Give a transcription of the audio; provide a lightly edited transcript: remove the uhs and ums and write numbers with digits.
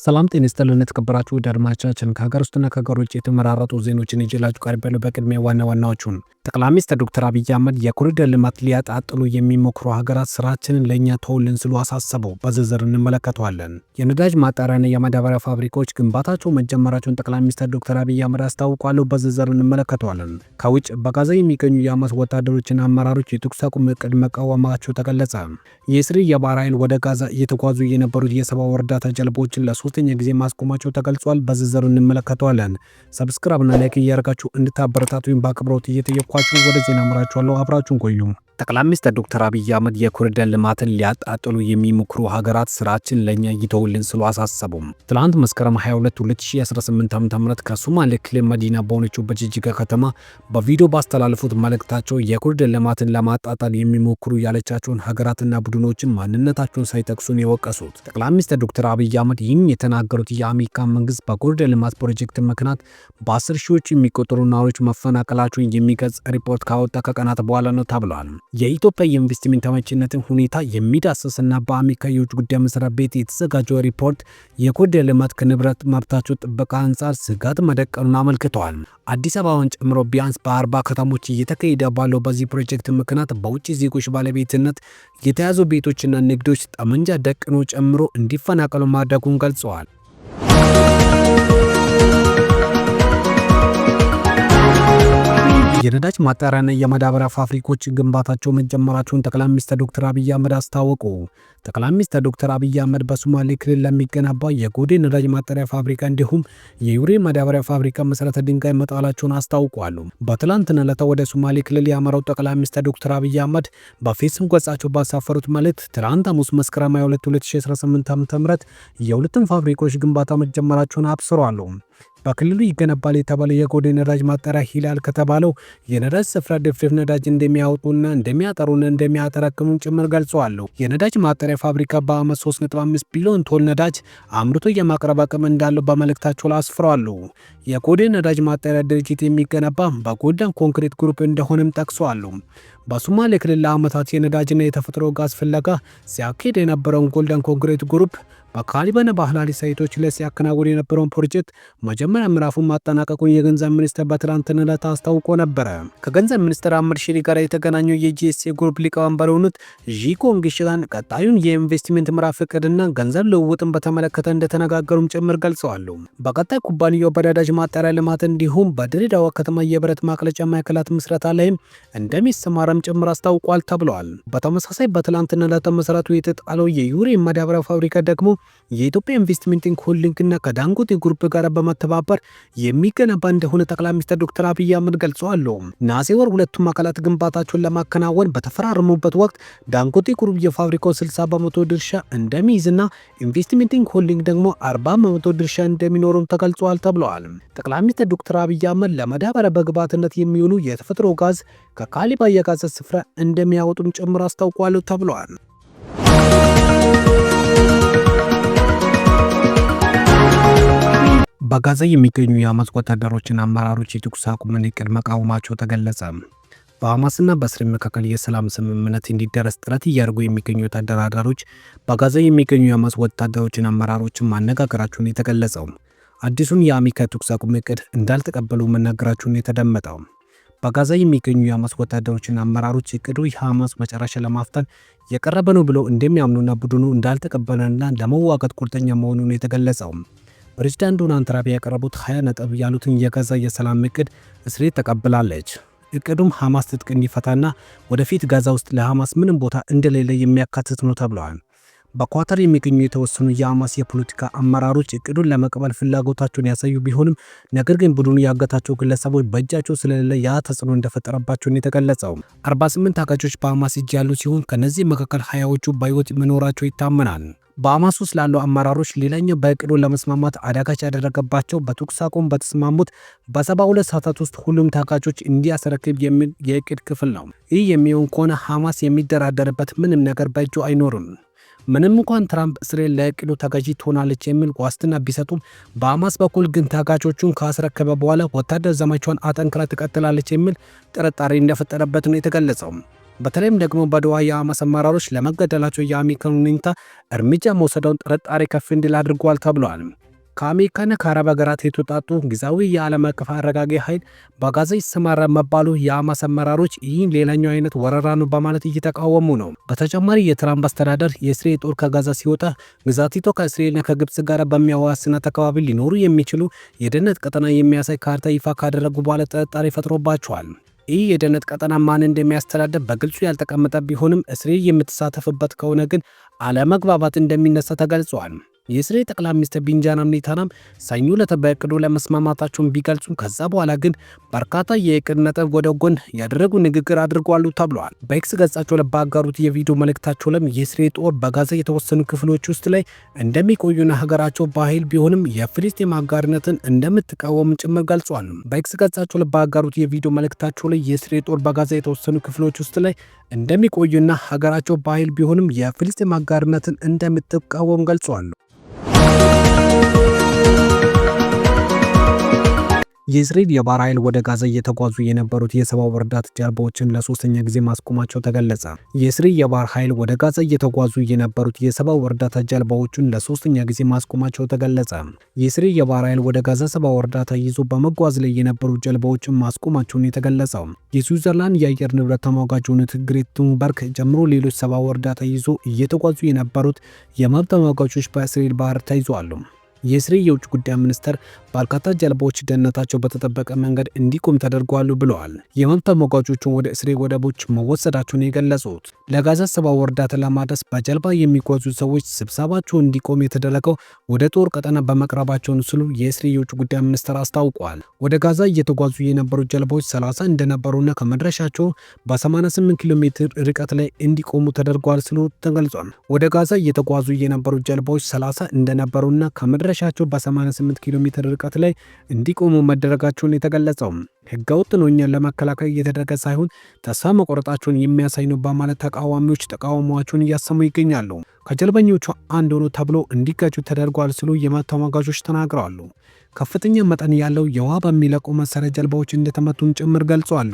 ሰላም ጤና ይስጥልን የተከበራችሁ ውድ አድማጮቻችን፣ ከሀገር ውስጥና ከሀገር ውጭ የተመራረጡ ዜናዎችን ይዤላችሁ ቀርቤያለሁ። በቅድሚያ ዋና ዋናዎቹን፦ ጠቅላይ ሚኒስትር ዶክተር አብይ አህመድ የኮሪደር ልማት ሊያጣጥሉ የሚሞክሩ ሀገራት ስራችንን ለእኛ ተውልን ሲሉ አሳሰቡ። በዝርዝር እንመለከተዋለን። የነዳጅ ማጣሪያና የማዳበሪያ ፋብሪካዎች ግንባታቸው መጀመራቸውን ጠቅላይ ሚኒስትር ዶክተር አብይ አህመድ አስታውቋል። በዝርዝር እንመለከተዋለን። ከውጭ በጋዛ የሚገኙ የሐማስ ወታደሮችና አመራሮች የተኩስ አቁም እቅድ መቃወማቸው ተገለጸ። የእስራኤል የባህር ኃይል ወደ ጋዛ እየተጓዙ የነበሩት የሰብአዊ እርዳታ ጀልባዎችን ለሶስተኛ ጊዜ ማስቆማቸው ተገልጿል። በዝርዝር እንመለከተዋለን። Subscribe ና like እያደረጋችሁ እንድታበረታቱኝ በአክብሮት እየጠየኳችሁ ወደ ዜና አመራችኋለሁ። አብራችሁን ቆዩ። ጠቅላይ ሚኒስትር ዶክተር አብይ አህመድ የኮሪደር ልማትን ሊያጣጥሉ የሚሞክሩ ሀገራት ስራችን ለእኛ ይተውልን ሲሉ አሳሰቡም። ትላንት መስከረም 22 2018 ዓ.ም ከሶማሌ ክልል መዲና በሆነችው በጅጅጋ ከተማ በቪዲዮ ባስተላለፉት መልእክታቸው የኮሪደር ልማትን ለማጣጣል የሚሞክሩ ያለቻቸውን ሀገራትና ቡድኖችን ማንነታቸውን ሳይጠቅሱን የወቀሱት ጠቅላይ ሚኒስትር ዶክተር አብይ አህመድ ይህን የተናገሩት የአሜሪካ መንግስት በኮሪደር ልማት ፕሮጀክት ምክንያት በ10 ሺዎች የሚቆጠሩ ነዋሪዎች መፈናቀላቸውን የሚገልጽ ሪፖርት ካወጣ ከቀናት በኋላ ነው ተብሏል። የኢትዮጵያ የኢንቨስትመንት አመቺነትን ሁኔታ የሚዳስስና በአሜሪካ የውጭ ጉዳይ መስሪያ ቤት የተዘጋጀው ሪፖርት የኮሪደር ልማት ከንብረት መብታቸው ጥበቃ አንጻር ስጋት መደቀኑን አመልክተዋል። አዲስ አበባን ጨምሮ ቢያንስ በ40 ከተሞች እየተካሄደ ባለው በዚህ ፕሮጀክት ምክንያት በውጭ ዜጎች ባለቤትነት የተያዙ ቤቶችና ንግዶች ጠመንጃ ደቅኖ ጨምሮ እንዲፈናቀሉ ማድረጉን ገልጸዋል። የነዳጅ ማጣሪያና የማዳበሪያ ፋብሪካዎች ግንባታቸው መጀመራቸውን ጠቅላይ ሚኒስትር ዶክተር አብይ አህመድ አስታወቁ። ጠቅላይ ሚኒስትር ዶክተር አብይ አህመድ በሶማሌ ክልል ለሚገነባው የጎዴ ነዳጅ ማጣሪያ ፋብሪካ እንዲሁም የዩሬ ማዳበሪያ ፋብሪካ መሰረተ ድንጋይ መጣላቸውን አስታውቋል። በትላንትናው ዕለት ወደ ሶማሌ ክልል ያመራው ጠቅላይ ሚኒስትር ዶክተር አብይ አህመድ በፌስቡክ ገጻቸው ባሰፈሩት መልእክት ትላንት ሐሙስ መስከረም 22 2018 ዓ.ም የሁለቱም ፋብሪካዎች ግንባታ መጀመራቸውን አብስረዋል። በክልሉ ይገነባል የተባለው የጎዴ ነዳጅ ማጣሪያ ሂላል ከተባለው የነዳጅ ስፍራ ድፍድፍ ነዳጅ እንደሚያወጡና እንደሚያጠሩና እንደሚያጠራቅሙ ጭምር ገልጸዋል። የነዳጅ ማጣሪያ ፋብሪካ በዓመት 3.5 ቢሊዮን ቶን ነዳጅ አምርቶ የማቅረብ አቅም እንዳለው በመልእክታቸው ላይ አስፍረዋል። የጎዴ ነዳጅ ማጣሪያ ድርጅት የሚገነባ በጎልደን ኮንክሪት ግሩፕ እንደሆነም ጠቅሰዋል። በሶማሌ ክልል ለዓመታት የነዳጅና የተፈጥሮ ጋዝ ፍለጋ ሲያካሂድ የነበረውን ጎልደን ኮንክሪት ግሩፕ በካሊበነ ባህላዊ ሳይቶች ላይ ሲያከናውን የነበረውን ፕሮጀክት መጀመሪያ ምዕራፉን ማጠናቀቁን የገንዘብ ሚኒስቴር በትላንትናው ዕለት አስታውቆ ነበረ። ከገንዘብ ሚኒስትር አህመድ ሽዴ ጋር የተገናኘው የጂኤስኤ ግሩፕ ሊቀመንበር የሆኑት ዢኮንግ ሽላን ቀጣዩን የኢንቨስትመንት ምዕራፍ እቅድና ገንዘብ ልውውጥን በተመለከተ እንደተነጋገሩም ጭምር ገልጸዋል። በቀጣይ ኩባንያው በነዳጅ ማጣሪያ ልማት እንዲሁም በድሬዳዋ ከተማ የብረት ማቅለጫ ማዕከላት ምስረታ ላይም እንደሚሰማራም ጭምር አስታውቋል ተብለዋል። በተመሳሳይ በትላንትናው ዕለት መሰረቱ የተጣለው የዩሬ ማዳበሪያ ፋብሪካ ደግሞ የኢትዮጵያ ኢንቨስትመንት ሆልዲንግ እና ከዳንጎቴ ግሩፕ ጋር በመተባበር የሚገነባ እንደሆነ ጠቅላይ ሚኒስትር ዶክተር አብይ አህመድ ገልጸዋል። ነሐሴ ወር ሁለቱም አካላት ግንባታቸውን ለማከናወን በተፈራረሙበት ወቅት ዳንጎቴ ግሩፕ የፋብሪካው 60% ድርሻ እንደሚይዝና ኢንቨስትመንት ሆልዲንግ ደግሞ 40% ድርሻ እንደሚኖሩም ተገልጿል ተብለዋል። ጠቅላይ ሚኒስትር ዶክተር አብይ አህመድ ለማዳበሪያ በግብዓትነት የሚውሉ የተፈጥሮ ጋዝ ከካሊባ የጋዝ ስፍራ እንደሚያወጡም ጭምር አስታውቋል ተብለዋል። በጋዛ የሚገኙ የሐማስ ወታደሮችና አመራሮች የተኩስ አቁምን እቅድ መቃወማቸው ተገለጸ። በሐማስና በእስራኤል መካከል የሰላም ስምምነት እንዲደረስ ጥረት እያደረጉ የሚገኙ ተደራዳሪዎች በጋዛ የሚገኙ የሐማስ ወታደሮችና አመራሮችን ማነጋገራቸውን የተገለጸው አዲሱን የአሜሪካ የተኩስ አቁም እቅድ እንዳልተቀበሉ መናገራቸውን የተደመጠው። በጋዛ የሚገኙ የሐማስ ወታደሮችና አመራሮች እቅዱ የሐማስ መጨረሻ ለማፍጠን የቀረበ ነው ብለው እንደሚያምኑና ቡድኑ እንዳልተቀበለና ለመዋጋት ቁርጠኛ መሆኑን የተገለጸው። ፕሬዚዳንት ዶናልድ ትራምፕ ያቀረቡት 20 ነጥብ ያሉትን የጋዛ የሰላም እቅድ እስራኤል ተቀብላለች። እቅዱም ሐማስ ትጥቅ እንዲፈታና ወደፊት ጋዛ ውስጥ ለሐማስ ምንም ቦታ እንደሌለ የሚያካትት ነው ተብለዋል። በኳታር የሚገኙ የተወሰኑ የሐማስ የፖለቲካ አመራሮች እቅዱን ለመቀበል ፍላጎታቸውን ያሳዩ ቢሆንም ነገር ግን ቡድኑ ያገታቸው ግለሰቦች በእጃቸው ስለሌለ ያ ተጽዕኖ እንደፈጠረባቸው የተገለጸው። 48 ታጋቾች በሐማስ እጅ ያሉ ሲሆን ከነዚህ መካከል 20ዎቹ በሕይወት መኖራቸው ይታመናል። በሐማስ ውስጥ ላሉ አመራሮች ሌላኛው በእቅዱ ለመስማማት አዳጋች ያደረገባቸው በተኩስ አቁም በተስማሙት በ72 ሰዓታት ውስጥ ሁሉም ታጋቾች እንዲያስረክብ የሚል የእቅድ ክፍል ነው። ይህ የሚሆን ከሆነ ሐማስ የሚደራደርበት ምንም ነገር በእጁ አይኖርም። ምንም እንኳን ትራምፕ እስራኤል ለእቅዱ ተገዢ ትሆናለች የሚል ዋስትና ቢሰጡም በሐማስ በኩል ግን ታጋቾቹን ካስረከበ በኋላ ወታደር ዘመቻዋን አጠንክራ ትቀጥላለች የሚል ጥርጣሬ እንደፈጠረበት ነው የተገለጸው። በተለይም ደግሞ በዶሃ የሐማስ አመራሮች ለመገደላቸው የአሜሪካን ሁኔታ እርምጃ መውሰደውን ጥርጣሬ ከፍ እንዲል አድርጓል ተብሏል። ከአሜሪካና ከአረብ ሀገራት የተውጣጡ ጊዜያዊ የዓለም አቀፍ አረጋጊ ኃይል በጋዛ ይሰማራ መባሉ የሐማስ አመራሮች ይህን ሌላኛው አይነት ወረራ ነው በማለት እየተቃወሙ ነው። በተጨማሪ የትራምፕ አስተዳደር የእስራኤል ጦር ከጋዛ ሲወጣ ግዛቲቷ ከእስራኤልና ከግብፅ ጋር በሚያዋስናት አካባቢ ሊኖሩ የሚችሉ የደህንነት ቀጠና የሚያሳይ ካርታ ይፋ ካደረጉ በኋላ ጥርጣሬ ፈጥሮባቸዋል። ይህ የደህንነት ቀጠና ማን እንደሚያስተዳደር በግልጹ ያልተቀመጠ ቢሆንም እስራኤል የምትሳተፍበት ከሆነ ግን አለመግባባት እንደሚነሳ ተገልጿል። የእስራኤል ጠቅላይ ሚኒስትር ቤንጃሚን ኔታንያሁ ሰኞ ዕለት በእቅዱ ላይ መስማማታቸውን ቢገልጹም ከዛ በኋላ ግን በርካታ የእቅድ ነጥብ ወደ ጎን ያደረጉ ንግግር አድርጓሉ ተብለዋል። በኤክስ ገጻቸው ላይ ባጋሩት የቪዲዮ መልእክታቸው ላይም የእስራኤል ጦር በጋዛ የተወሰኑ ክፍሎች ውስጥ ላይ እንደሚቆዩና ሀገራቸው በኃይል ቢሆንም የፍልስጤም አጋርነትን እንደምትቃወም ጭምር ገልጿል። በኤክስ ገጻቸው ላይ ባጋሩት የቪዲዮ መልእክታቸው ላይ የእስራኤል ጦር በጋዛ የተወሰኑ ክፍሎች ውስጥ ላይ እንደሚቆዩና ሀገራቸው በኃይል ቢሆንም የፍልስጤም አጋርነትን እንደምትቃወም ገልጿል። የእስራኤል የባህር ኃይል ወደ ጋዛ እየተጓዙ የነበሩት የሰብአዊ እርዳታ ጀልባዎችን ለሶስተኛ ጊዜ ማስቆማቸው ተገለጸ። የእስራኤል የባህር ኃይል ወደ ጋዛ እየተጓዙ የነበሩት የሰብአዊ እርዳታ ጀልባዎችን ለሶስተኛ ጊዜ ማስቆማቸው ተገለጸ። የእስራኤል የባህር ኃይል ወደ ጋዛ ሰብአዊ እርዳታ ይዞ በመጓዝ ላይ የነበሩ ጀልባዎችን ማስቆማቸውን የተገለጸው የስዊዘርላንድ የአየር ንብረት ተሟጋች የሆኑት ግሬታ ቱንበርግ ጨምሮ ሌሎች ሰብአዊ እርዳታ ይዞ እየተጓዙ የነበሩት የመብት ተሟጋቾች በእስራኤል ባህር ተይዘዋል። የእስራኤል የውጭ ጉዳይ ሚኒስተር በርካታ ጀልባዎች ደህንነታቸው በተጠበቀ መንገድ እንዲቆም ተደርጓሉ ብለዋል። የመብት ተሟጋቾቹን ወደ እስራኤል ወደቦች መወሰዳቸውን የገለጹት ለጋዛ ሰብአዊ እርዳታ ለማድረስ በጀልባ የሚጓዙ ሰዎች ስብሰባቸው እንዲቆም የተደረገው ወደ ጦር ቀጠና በመቅረባቸውን ሲሉ የእስራኤል የውጭ ጉዳይ ሚኒስተር አስታውቋል። ወደ ጋዛ እየተጓዙ የነበሩ ጀልባዎች 30 እንደነበሩና ከመድረሻቸው በ88 ኪሎ ሜትር ርቀት ላይ እንዲቆሙ ተደርጓል ሲሉ ተገልጿል። ወደ ጋዛ እየተጓዙ የነበሩ ጀልባዎች 30 እንደነበሩና ከመድረሻቸው በ88 ኪሎ ሜትር ርቀት ላይ እንዲቆሙ መደረጋቸውን የተገለጸው ህገወጥ ነው እኛን ለመከላከል እየተደረገ ሳይሆን ተስፋ መቆረጣቸውን የሚያሳይ ነው በማለት ተቃዋሚዎች ተቃውሟቸውን እያሰሙ ይገኛሉ። ከጀልበኞቹ አንድ ሆኖ ተብሎ እንዲጋጩ ተደርጓል ሲሉ የመብት ተሟጋቾች ተናግረዋል። ከፍተኛ መጠን ያለው የውሃ በሚለቁ መሳሪያ ጀልባዎች እንደተመቱም ጭምር ገልጸዋል።